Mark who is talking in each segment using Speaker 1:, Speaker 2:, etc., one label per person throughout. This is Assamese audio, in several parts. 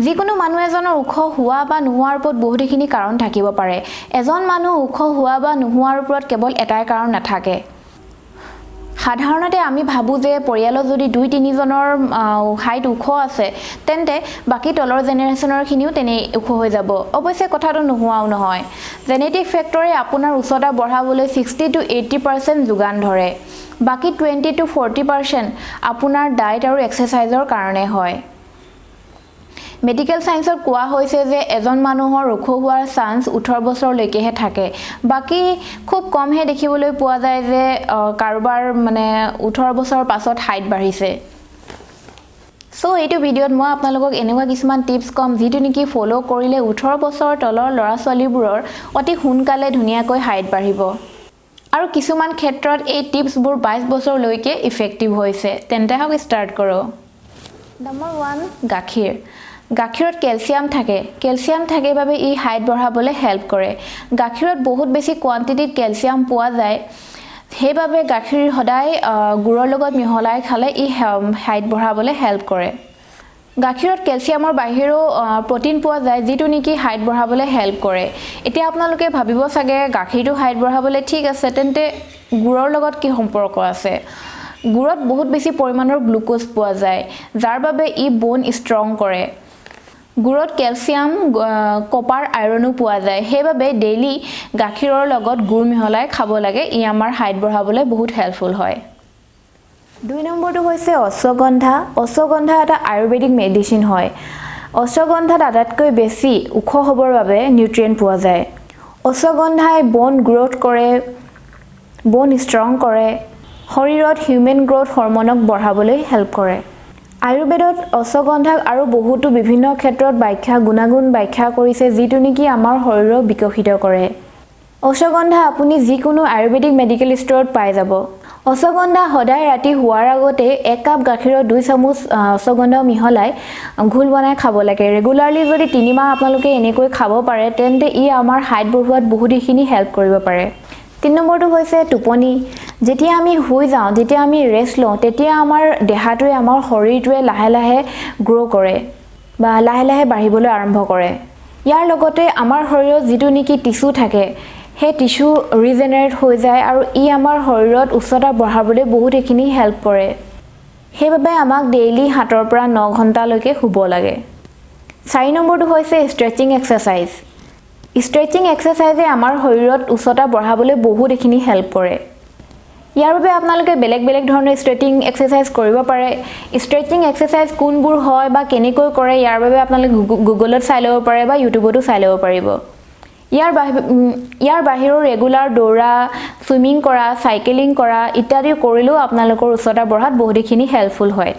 Speaker 1: যিকোনো মানুহ এজনৰ ওখ হোৱা বা নোহোৱাৰ ওপৰত বহুতখিনি কাৰণ থাকিব পাৰে। এজন মানুহ ওখ হোৱা বা নোহোৱাৰ ওপৰত কেৱল এটাই কাৰণ নাথাকে। সাধাৰণতে আমি ভাবোঁ যে পৰিয়ালত যদি দুই তিনিজনৰ হাইট ওখ আছে, তেন্তে বাকী তলৰ জেনেৰেশ্যনৰখিনিও তেনেই ওখ হৈ যাব। অৱশ্যে কথাটো নোহোৱাও নহয়। জেনেটিক ফেক্টৰে আপোনাৰ উচ্চতা বঢ়াবলৈ 60 টু 80% যোগান ধৰে। বাকী 20 টু 40% আপোনাৰ ডায়েট আৰু এক্সাৰচাইজৰ কাৰণে হয়। মেডিকেল চায়েন্সত কোৱা হৈছে যে এজন মানুহৰ ওখ হোৱাৰ চান্স 18 বছৰলৈকেহে থাকে। বাকী খুব কমহে দেখিবলৈ পোৱা যায় যে কাৰোবাৰ মানে 18 বছৰৰ পাছত হাইট বাঢ়িছে। চ' এইটো ভিডিঅ'ত মই আপোনালোকক এনেকুৱা কিছুমান টিপছ ক'ম, যিটো নেকি ফ'ল' কৰিলে 18 বছৰৰ তলৰ ল'ৰা ছোৱালীবোৰৰ অতি সোনকালে ধুনীয়াকৈ হাইট বাঢ়িব আৰু কিছুমান ক্ষেত্ৰত এই টিপছবোৰ 22 বছৰলৈকে ইফেক্টিভ হৈছে। তেন্তে আহক ষ্টাৰ্ট কৰোঁ। নম্বৰ 1, গাখীৰ। গাখীৰত কেলছিয়াম থাকে। কেলছিয়াম থাকে বাবে ই হাইট বঢ়াবলৈ হেল্প কৰে। গাখীৰত বহুত বেছি কোৱান্টিটিত কেলছিয়াম পোৱা যায়। সেইবাবে গাখীৰ সদায় গুৰৰ লগত মিহলাই খালে ই হাইট বঢ়াবলৈ হেল্প কৰে। গাখীৰত কেলছিয়ামৰ বাহিৰেও প্ৰ'টিন পোৱা যায়, যিটো নেকি হাইট বঢ়াবলৈ হেল্প কৰে। এতিয়া আপোনালোকে ভাবিব চাগে, গাখীৰটো হাইট বঢ়াবলৈ ঠিক আছে, তেন্তে গুৰৰ লগত কি সম্পৰ্ক আছে? গুৰত বহুত বেছি পৰিমাণৰ গ্লুক'জ পোৱা যায়, যাৰ বাবে ই ব'ন ষ্ট্ৰং কৰে। গুৰত কেলছিয়াম, কপাৰ, আইৰণো পোৱা যায়। সেইবাবে ডেইলি গাখীৰৰ লগত গুৰ মিহলাই খাব লাগে। ই আমাৰ হাইট বঢ়াবলৈ বহুত হেল্পফুল হয়। 2 নম্বৰটো হৈছে অশ্বগন্ধা। অশ্বগন্ধা এটা আয়ুৰ্বেদিক মেডিচিন হয়। অশ্বগন্ধাত আটাইতকৈ বেছি ওখ হ'বৰ বাবে নিউট্ৰিয়েণ্ট পোৱা যায়। অশ্বগন্ধাই ব'ন গ্ৰ'থ কৰে, ব'ন ষ্ট্ৰং কৰে, শৰীৰত হিউমেন গ্ৰ'থ হৰম'নক বঢ়াবলৈ হেল্প কৰে। আয়ুৰ্বেদত অশ্বগন্ধাক আৰু বহুতো বিভিন্ন ক্ষেত্ৰত গুণাগুণ ব্যাখ্যা কৰিছে, যিটো নেকি আমাৰ শৰীৰক বিকশিত কৰে। অশ্বগন্ধা আপুনি যিকোনো আয়ুৰ্বেদিক মেডিকেল ষ্ট'ৰত পাই যাব। অশ্বগন্ধা সদায় ৰাতি শোৱাৰ আগতে এক কাপ গাখীৰত 2 চামুচ অশ্বগন্ধা মিহলাই ঘোল বনাই খাব লাগে। ৰেগুলাৰলি যদি 3 মাহ আপোনালোকে এনেকৈ খাব পাৰে, তেন্তে ই আমাৰ হাইট বঢ়োৱাত বহুতখিনি হেল্প কৰিব পাৰে। 3 নম্বৰটো হৈছে টোপনি। যেতিয়া আমি শুই যাওঁ, যেতিয়া আমি ৰেষ্ট লওঁ, তেতিয়া আমাৰ দেহাটোৱে, আমাৰ শৰীৰটোৱে লাহে লাহে গ্ৰ' কৰে বা লাহে লাহে বাঢ়িবলৈ আৰম্ভ কৰে। ইয়াৰ লগতে আমাৰ শৰীৰত যিটো নেকি টিচু থাকে, সেই টিচু ৰিজেনেৰেট হৈ যায় আৰু ই আমাৰ শৰীৰত উচ্চতা বঢ়াবলৈ বহুতখিনি হেল্প কৰে। সেইবাবে আমাক ডেইলি 7ৰ পৰা 9 ঘণ্টালৈকে শুব লাগে। 4 নম্বৰটো হৈছে ষ্ট্ৰেচিং এক্সাৰচাইজ। ষ্ট্ৰেচিং এক্সাৰচাইজে আমাৰ শৰীৰত উচ্চতা বঢ়াবলৈ বহুতখিনি হেল্প কৰে। ইয়াৰ বাবে আপোনালোকে বেলেগ বেলেগ ধৰণৰ ষ্ট্ৰেচিং এক্সাৰচাইজ কৰিব পাৰে। ষ্ট্ৰেচিং এক্সাৰচাইজ কোনবোৰ হয় বা কেনেকৈ কৰে, ইয়াৰ বাবে আপোনালোকে গুগলত চাই ল'ব পাৰে বা ইউটিউবতো চাই ল'ব পাৰিব। ইয়াৰ বাহিৰেও ৰেগুলাৰ দৌৰা, চুইমিং কৰা, চাইকেলিং কৰা ইত্যাদি কৰিলেও আপোনালোকৰ উচ্চতা বঢ়াত বহুতখিনি হেল্পফুল হয়।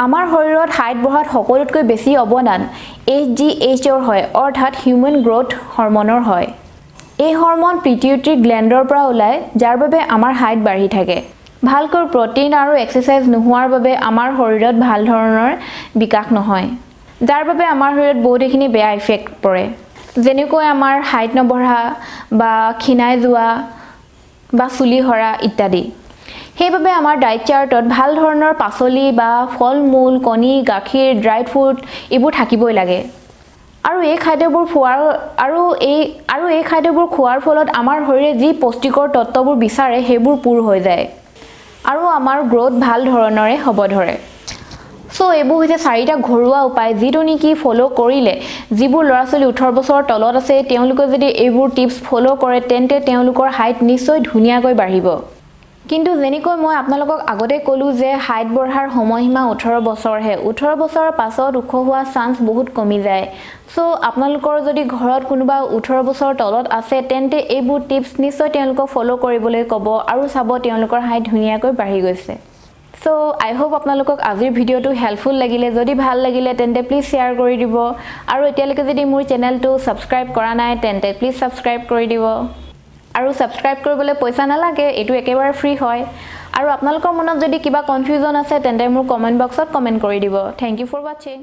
Speaker 1: আমাৰ শৰীৰত হাইট বঢ়াত সকলোতকৈ বেছি অৱদান এইচজিএইচৰ হয়, অৰ্থাৎ হিউমেন গ্ৰ'থ হৰম'নৰ হয়। এই হৰম'ন পিটুইটাৰী গ্লেণ্ডৰ পৰা ওলায়, যাৰ বাবে আমাৰ হাইট বাঢ়ি থাকে। ভালকৈ প্ৰ'টিন আৰু এক্সাৰচাইজ নোহোৱাৰ বাবে আমাৰ শৰীৰত ভাল ধৰণৰ বিকাশ নহয়, যাৰ বাবে আমাৰ শৰীৰত বহুতখিনি বেয়া ইফেক্ট পৰে, যেনেকৈ আমাৰ হাইট নবঢ়া বা ক্ষীণাই যোৱা বা চুলি সৰা ইত্যাদি। সেইবাবে আমাৰ ডায়েট চাৰ্টত ভাল ধৰণৰ পাচলি বা ফল মূল, কণী, গাখীৰ, ড্ৰাই ফ্ৰুট এইবোৰ থাকিবই লাগে। আৰু এই খাদ্যবোৰ খোৱাৰ ফলত আমাৰ শৰীৰে যি পুষ্টিকৰ তত্ত্ববোৰ বিচাৰে, সেইবোৰ পূৰ হৈ যায় আৰু আমাৰ গ্ৰ'থ ভাল ধৰণৰে হ'ব ধৰে। চ' এইবোৰ হৈছে চাৰিটা ঘৰুৱা উপায়, যিটো নেকি ফ'ল' কৰিলে যিবোৰ ল'ৰা ছোৱালী 18 বছৰৰ তলত আছে, তেওঁলোকে যদি এইবোৰ টিপছ ফ'ল' কৰে, তেন্তে তেওঁলোকৰ হাইট নিশ্চয় ধুনীয়াকৈ বাঢ়িব। কিন্তু যেনেকৈ মই আপোনালোকক আগতে ক'লোঁ যে হাইট বঢ়াৰ সময়সীমা 18 বছৰহে। 18 বছৰৰ পাছত ওখ হোৱা চান্স বহুত কমি যায়। চ' আপোনালোকৰ যদি ঘৰত কোনোবা 18 বছৰৰ তলত আছে, তেন্তে এইবোৰ টিপছ নিশ্চয় তেওঁলোকক ফ'ল' কৰিবলৈ ক'ব আৰু চাব তেওঁলোকৰ হাইট ধুনীয়াকৈ বাঢ়ি গৈছে। চ' আই হোপ আপোনালোকক আজিৰ ভিডিঅ'টো হেল্পফুল লাগিলে। যদি ভাল লাগিলে, তেন্তে প্লিজ শ্বেয়াৰ কৰি দিব আৰু এতিয়ালৈকে যদি মোৰ চেনেলটো ছাবস্ক্ৰাইব কৰা নাই, তেন্তে প্লিজ ছাবস্ক্ৰাইব কৰি দিব। আৰু ছাবস্ক্ৰাইব কৰিবলৈ পইচা নালাগে, এইটো একেবাৰে ফ্ৰী হয়। আৰু আপোনালোকৰ মনত যদি কিবা কনফিউজন আছে, তেন্তে মোৰ কমেণ্ট বক্সত কমেণ্ট কৰি দিব। Thank you for watching.